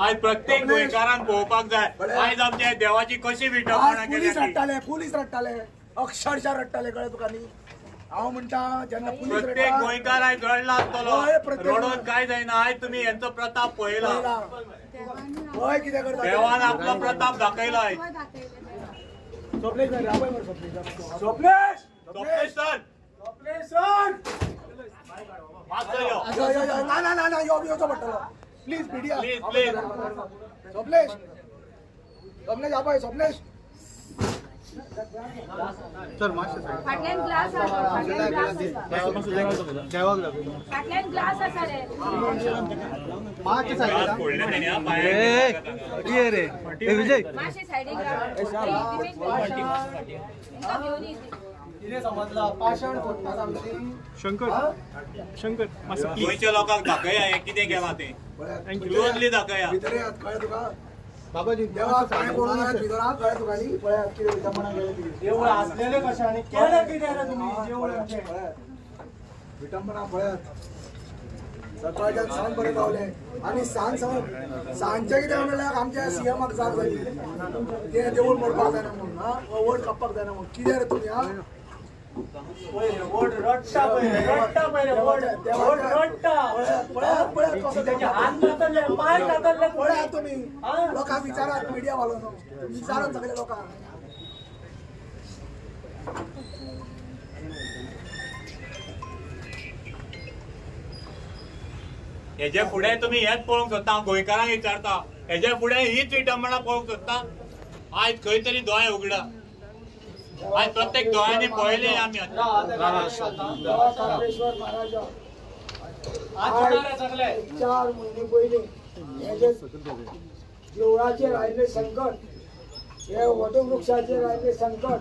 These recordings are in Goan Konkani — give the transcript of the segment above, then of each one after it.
आयज प्रत्येक गोंयकारान पळोवपाक जाय आयज आमच्या देवाची कशी विटंबना केली. पुलीस रडटाले, पुलीस रडटाले, अक्षरशः रडटाले, कळ्ळें तुका न्ही? हांव म्हणटा जेन्ना पुलीस प्रत्येक गोंयकार आयज रडला आसतलो, रडोन काय जायना. आयज तुमी यांचो प्रताप पळयला, कितें करता, देवान आपलो प्रताप दाखयला. स्वप्नेश स्वप्नेश स्वप्नेश सर, स्वप्नेश सर ना ना ना ना यो येवचो पडटलो please media. Please please Swapnesh Swapnesh आपय स्वप्नेश. फाटल्यान ग्लास आसा, फाटल्यान ग्लास आसा, फाटल्यान ग्लास आसा रे. मातशे सायडीक शंकर शंकर गोंयच्या लोकांक दाखया हें कितें केलां तें, क्लोजली दाखया. कळ्ळें तुका बाबाजी देवाक पांय पडून भितर कळ्ळें तुका न्ही? पळयात कितें विटंबना केलें ती. देवूळ आसलेले कशें आनी केलें कितें रे तुमी देवूळ आमचें? विटंबना पळयात. सकाळच्यान सांज पर्यंत रावले आनी सांज सांजचें कितें म्हणल्यार आमच्या सीएमाक जाग जाली तें देवूळ मोडपाक जायना म्हणून, हा वड कापपाक जायना म्हणून. कितें रे तुमी? हा वड रडटा पळय, रडटा पळय, वड वड रडटा. पळयात पळयात कसो हात कातरले, पांय कातरले. पळयात तुमी लोकांक विचारात, मिडिया वालो विचारात सगळे लोकांक. हेजे फुडें तुमी हेच पळोवंक सोदता, हांव गोंयकारांक विचारता, हेजे फुडें हीच विटंबना पळोवंक सोदता? आयज खंय तरी दोळे उगडा, आयज प्रत्येक दोळ्यांनी पळयले आमी. 4 म्हयने पयलीं हे जे देवळाचेर आयिल्लें संकट, हे वटवृक्षाचेर आयिल्लें संकट,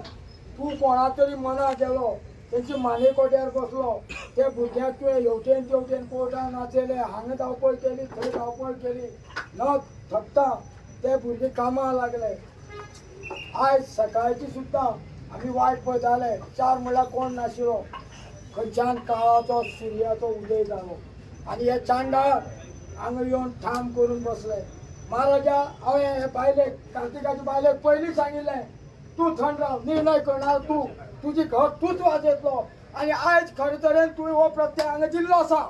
तूं कोणा तरी मना गेलो, तेंचे माने कोट्यार बसलो, त्या भुरग्यांक तुवें हेवटेन तेवटेन कोर्टान नाचयले, हांगा धांवपळ केली, थंय धांवपळ केली, न थकता ते भुरगे कामाक लागले. आयज सकाळची सुद्दां आमी वायट पळयताले, 4 म्हणल्यार कोण नाशिल्लो, खंयच्यान काळाचो सुर्याचो उदय जालो आनी हे चांडाळ हांगा येवन ठाम करून बसले. महाराजा हांवें हे बायलेक, कार्तिकाच्या बायलेक पयलीं सांगिल्लें, तूं थंड राव, निर्णय करणार तूं, तुजी घर तूंच वाजयतलो. आनी आयज खरे तरेन तुवें हो प्रत्यय हांगा दिल्लो आसा.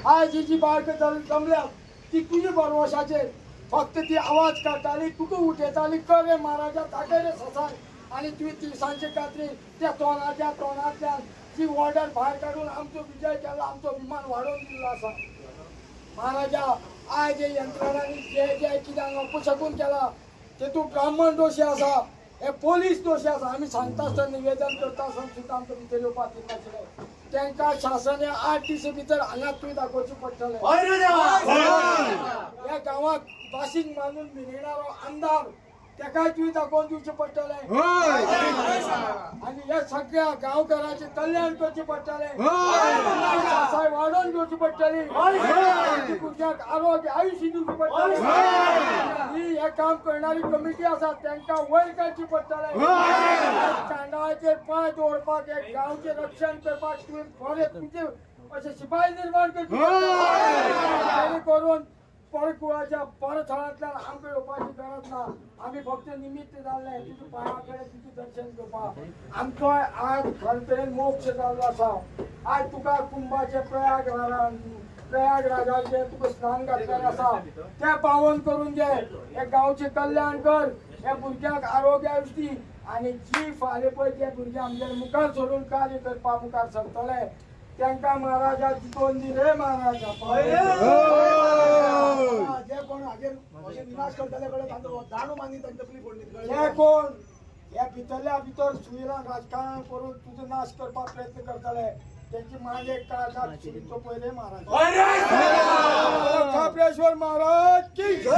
आयज ही जी बायक जमल्या ती तुजी भरवशाचेर, फक्त ती आवाज काडटाली, तुका उठयताली, कर रे महाराजा, दाखय रे ससान. आनी तुवें तिळसांचे कातरी त्या तोंडाच्या तोंडांतल्यान जी ऑर्डर भायर काडून आमचो विजय केला, आमचो विमान वाडोवन दिल्लो आसा. महाराजा आयज हे यंत्रणांनी जे जे कितें हांगा अपशकून केला तेतूंत ब्राह्मण दोशी आसा, हे पोलीस दोशी आसा. आमी सांगता आसतना, निवेदन करता आसतना सुद्दां आमकां भितर येवपाक दिनाशिल्लें. तांकां शासन 8 दीस भितर हांगा तुवें दाखोवचें पडटलें. ह्या गांवाक बाशींग बांदून मिरयणारो आमदार तेकाय तुवें दाखोवन दिवचें पडटलें. आनी ह्या सगळ्या गांवकारांचें कल्याण करचें पडटलें, सासाय वाडोवन घेवची पडटली, भुरग्यांक आरोग्य आयुश्य दिवचें पडटलें. ही हे काम करणारी कमिटी आसा तांकां वयर काडची पडटलें. चांडाळाचेर पांय दवरपाक, हे गांवचें रक्षण करपाक तुवें बरें तुमचे अशें शिपाय निर्माण करचे जेणे करून परकुळाच्या परथळांतल्यान आमकां येवपाची गरज ना. आमी फक्त निमित्त जाल्ले तुज्या पांया कडेन तुजें दर्शन घेवपाक. आमचो आज खरे तरेन मोक्ष जाल्लो आसा. आज तुका कुंभाचे प्रयागराजाचेर तुका स्नान घातलेलें आसा, तें पावन करून घे, हे गांवचें कल्याण कर, हे भुरग्यांक आरोग्य आयुश्य दी. आनी जी फाल्यां पळय जे भुरगे आमगे मुखार सोडून कार्य करपा मुखार सरतले तांकां महाराजा जितोवन दी रे महाराजा. जे कोण हाजेर विनाश करतले कडेन तांचो दाणू मानी तांची तकली फोडली. जे कोण ह्या भितरल्या भितर सुयरान राजकारण करून तुजो नाश करपाक प्रयत्न करतले तेंची मागे काळजाक सुरीचो पळय रे महाराज. खापरेश्वर महाराज की जय.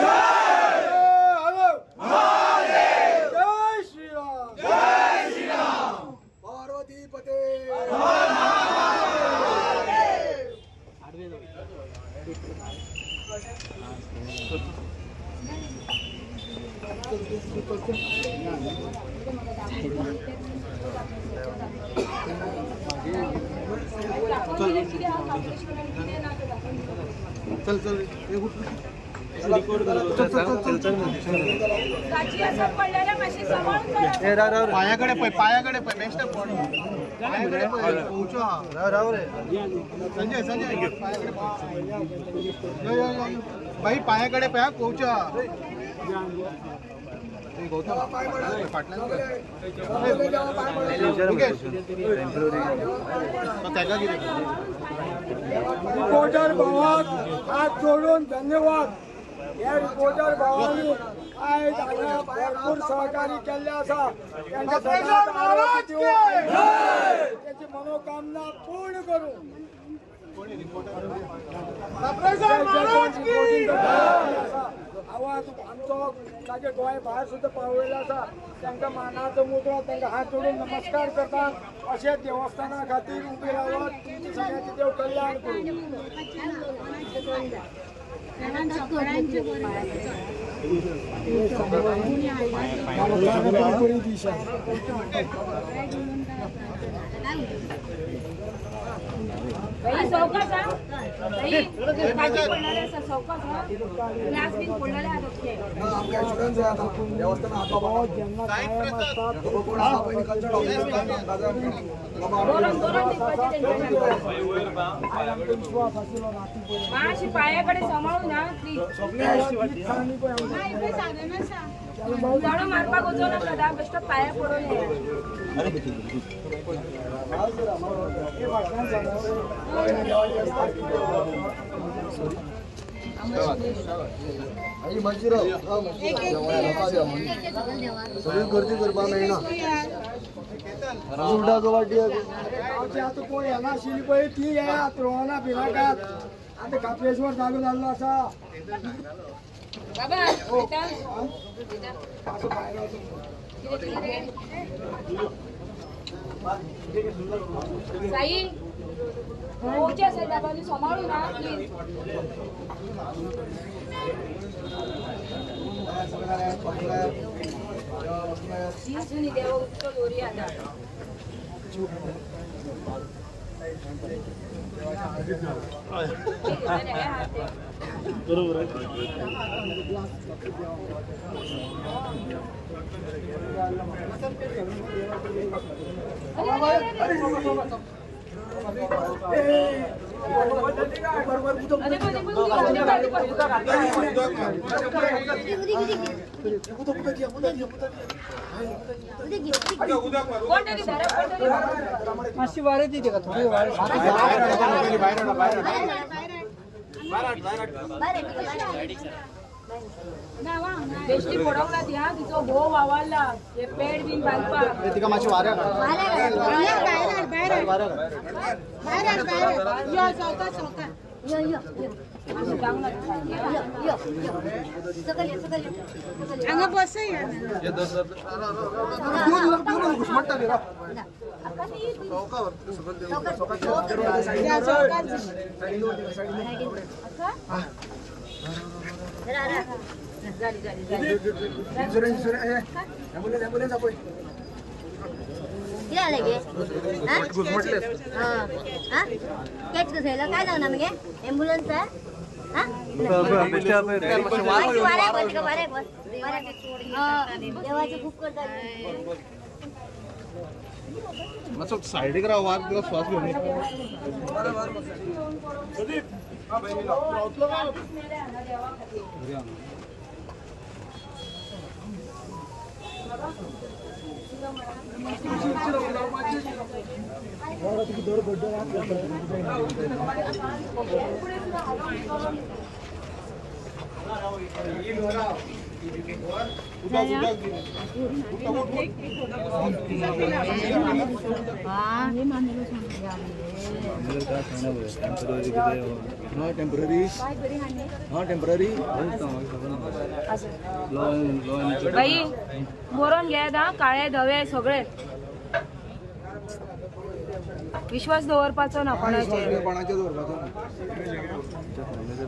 जय श्रीराम, जय श्रीराम, पार्वती पते. चल चल पायाकडे पळय, पायाकडे पळय, बेश्टे पड, पायाकडे पळय, पोवचो हा राव रे संजय, संजय पायाकडे पळय, बाई पायाकडे पळय, पोवचो हा गौतम फाटल्यान ताका कितें रिपोर्टर भावाक हात जोडून धन्यवाद. ह्या रिपोर्टर भावांनी आयज हांगा भरपूर सहकार्य केल्लें आसा. तांकां सदांच आरोग्य दिवं, तांची मनोकामना पूर्ण करूं. आवाज आमचो ताजे गोंय भायर सुद्दां पावयलो आसा. तांकां मानाचो मुद्रो, तांकां हात जोडून नमस्कार करता. अशें देवस्थाना खातीर उबे रावत तुमचें सगळ्यांचें देव कल्याण करूं. सवकास मातशी पायाकडे सांबाळून हा प्लीज. झाडो मारपाक वचो नाका, दा बेश्टो पाया पडून. सगळी गर्दी करपाक मेळना. आतां कोण येनाशिल्ली पळय ती येयात रोहना भिराकात. आतां खापरेश्वर जागो जाल्लो आसा. बाबा साई पोवचे आसा बाबा, सांबाळून हा प्लीज. आसूं देवा उदको दवरुया आतां. बरोबर. मातशी वारें दी का थोडी वारें. बेश्टी पडोंक ना ती हा, तिचो घोव वावरला हे पेड बीन बांदपाक. तिका मातशी वाऱ्या काय जाऊ मगे ॲम्ब्युलन्स देवाचे खूप करतात. मातसो सायडीक राव, वार तुका श्वास घेवन. टेम्पररी हा टेम्पररी बाई बरोवन घेयात हा, काळे धवे सगळे. विश्वास दवरपाचो ना कोणाचेर. कोणाचेर दवरपाचो ना.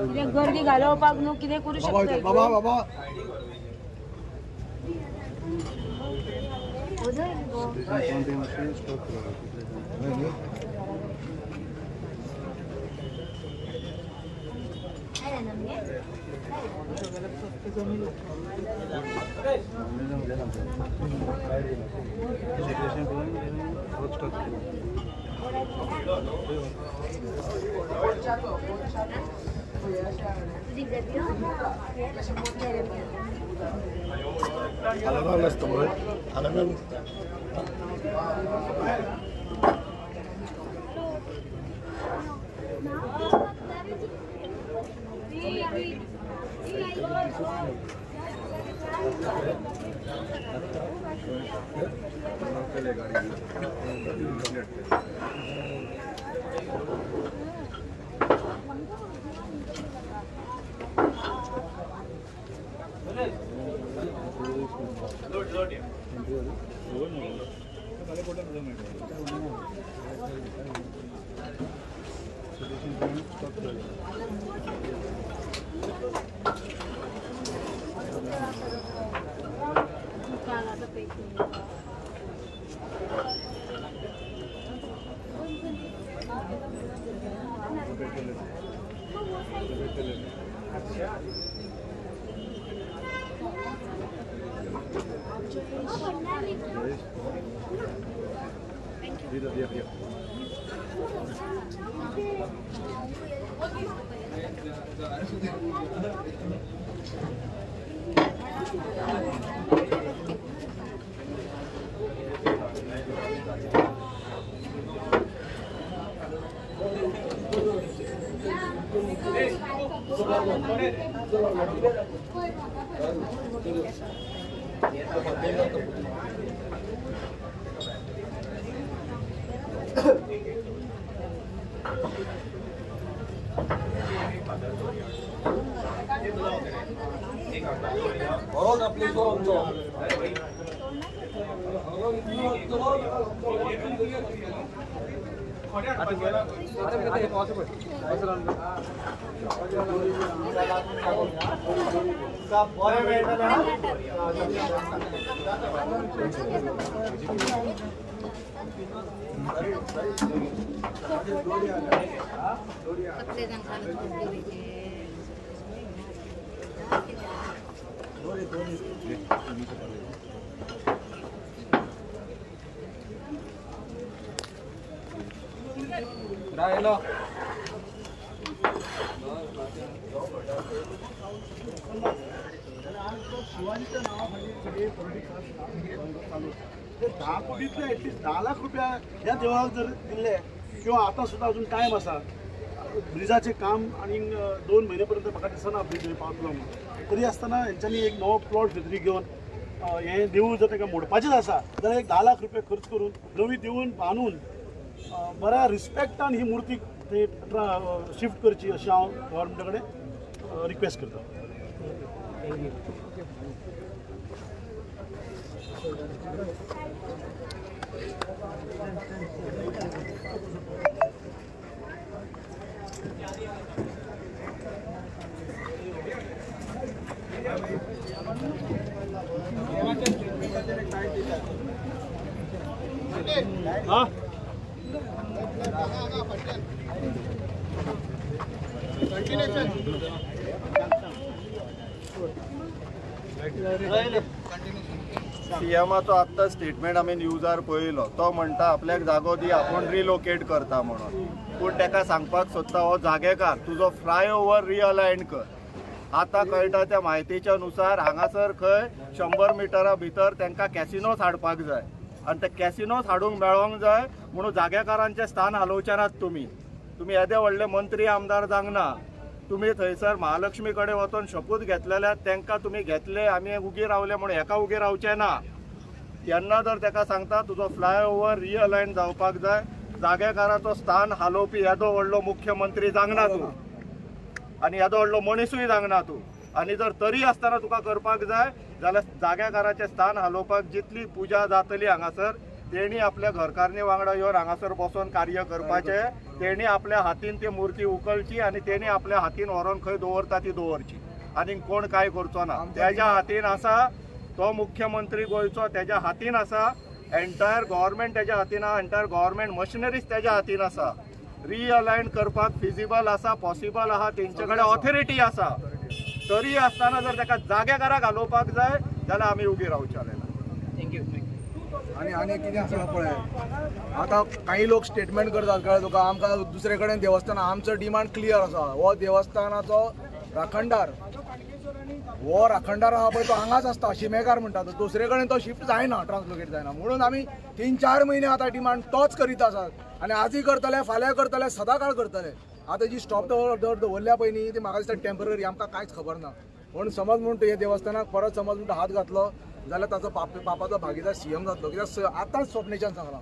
कितें गर्दी घालोवपाक न्हू कितें करूं शकता. बाबा बाबा शिवाजीच्या नावाखाली सगळे पॉलिटिक्स चालू ते 10 कोटीतले एटलिस्ट 10 लाख रुपया ह्या देवळाक जर दिले किंवा आता सुद्धा अजून टायम आसा ब्रिजाचें काम आनी 2 म्हयने पर्यंत म्हाका दिसना ब्रिज पावतलो म्हणून. तरी आसतना हेंच्यांनी एक नवो प्लॉट खंय तरी घेवन हें देवूळ जर ताका मोडपाचेंच आसा जाल्यार एक 10 लाख रुपया खर्च करून नवी देवूळ बांदून बऱ्या रिस्पेक्टान ही मुर्ती थंय शिफ्ट करची अशें हांव गव्हर्मेंटा कडेन रिक्वेस्ट करता. हां सीएमाचो आत्तां स्टेटमेंट आमी न्यूजार पळयलो. तो म्हणटा आपल्याक जागो दी, आपूण रिलोकेट करता म्हणून. पूण ताका सांगपाक सोदता हो जागेकार तुजो फ्लायओवर रिअलायन कर. आतां कळटा त्या म्हायतीच्या नुसार हांगासर खंय 100 मिटरा भितर तांकां कॅसिनोज हाडपाक जाय आनी ते कॅसिनोज हाडूंक मेळोंक जाय म्हणून जागेकारांचें स्थान हालोवचे नात. तुमी तुमी येदे व्हडले मंत्री आमदार जावंक ना, तुमी थंयसर महालक्ष्मी कडेन वचून शपूत घेतलेल्या तांकां तुमी घेतले, आमी उगी रावले म्हणून हेका उगी रावचे ना. तेन्ना जर ताका सांगता तुजो फ्लायओवर रिअलायन जावपाक जाय, जागेकाराचो स्थान हालोवपी येदो व्हडलो मुख्यमंत्री जावंक ना तूं आनी येदो व्हडलो मनिसूय जावंक ना तूं. आनी जर तरी आसतना तुका करपाक जाय जाल्यार जागेकाराचें स्थान हालोवपाक जितली पुजा जातली हांगासर तेणी आपल्या घरकारणी वांगडा येवन हांगासर बसोन कार्य करपाचें. तेणी आपल्या हातीन ती मूर्ती उखलची आनी तेणी आपल्या हातीन व्हरोन खंय दवरता ती दवरची आनी कोण काय करचो ना. तेज्या हातीन आसा तो मुख्यमंत्री गोंयचो, तेज्या हातीन आसा एंटायर गव्हर्मेंट, तेज्या हातीन आसा एंटायर गव्हर्मेंट मशिनरीज तेज्या हातीन आसा. रिअलायन करपाक फिजिबल आसा, पॉसिबल आहा, तेंचे कडेन ऑथॉरिटी आसा. तरी आसतना जर ताका जागेकारा घालोवपाक जाय जाल्यार आमी उगी रावचे ना. Thank you. आनी आनी कितें आसा पळय, आतां काही लोक स्टेटमेंट करतात कळ्ळें तुका, आमकां दुसरे कडेन देवस्थान, आमचो डिमांड क्लियर आसा. हो देवस्थानाचो राखणदार, हो राखणदार आहा पळय तो हांगाच आसता, शिमेकार म्हणटा तो, दुसरे कडेन तो शिफ्ट जायना, ट्रान्सलोकेट जायना. म्हणून आमी 3-4 म्हयने आतां डिमांड तोच करीत आसात आनी आजूय करतले, फाल्यां करतले, सदांकाळ करतले. आतां जी स्टॉप दवरल्या पळय न्ही ती म्हाका दिसता टेंपररी, आमकां कांयच खबर ना. पूण समज म्हूण हे देवस्थानाक परत समज म्हूण हात घातलो जाल्यार ताचो पापाचो भागीदार सीएम जातलो. कित्याक आतांच स्वप्नेच्यान सांगलां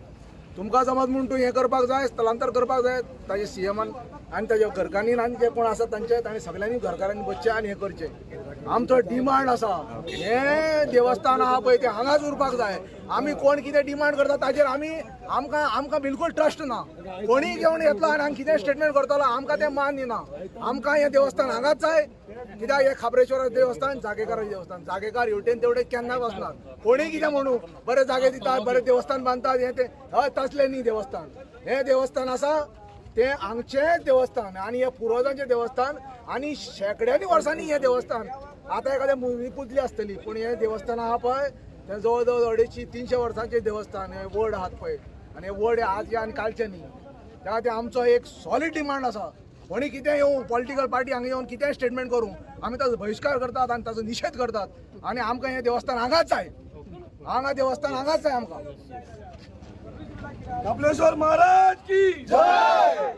तुमकां, समज म्हूण तूं हें करपाक जाय, स्थलांतर करपाक जाय, ताजे सीएमान आनी ताज्या घरकान्नीन आनी जे कोण आसा तांचे तांणी सगळ्यांनी घरकारांनी बसचें आनी हें करचें. आमचो डिमांड आसा हें देवस्थान आहा पळय तें हांगाच उरपाक जाय. आमी कोण कितें डिमांड करता ताजेर आमी आमकां आमकां बिलकूल ट्रस्ट ना. कोणीय घेवन येतलो आनी हांगा कितें स्टेटमेंट करतलो आमकां तें मान्य ना. आमकां हें देवस्थान हांगाच जाय. कित्याक हें खाप्रेश्वर देवस्थान जागेकाराचें देवस्थान, जागेकार हेवटेन तेवटेन केन्ना वचनात. कोणीय कितें म्हणू, बरे जागे दितात, बरें देवस्थान बांदतात, हें तें, हय तसलें न्ही देवस्थान. हें देवस्थान आसा तें हांगचें देवस्थान आनी हें पुर्वजांचें देवस्थान आनी शेंकड्यांनी वर्सांनी हें देवस्थान आतां एखाद्या मुवी पुजली आसतली, पूण हें देवस्थान आहा पळय तें जवळ जवळ 250-300 वर्सांचें देवस्थान. हें वड आहात पळय आनी हें वड आज आनी कालचें न्ही. त्या खातीर आमचो एक सॉलीड डिमांड आसा. कोणी कितें येवं, पॉलिटिकल पार्टी हांगा येवन कितेंय स्टेटमेंट करूं, आमी ताचो बहिश्कार करतात आनी ताचो निशेध करतात. आनी आमकां हें देवस्थान हांगाच जाय, हांगा देवस्थान हांगाच जाय आमकां. कपलेश्वर महाराज की जय.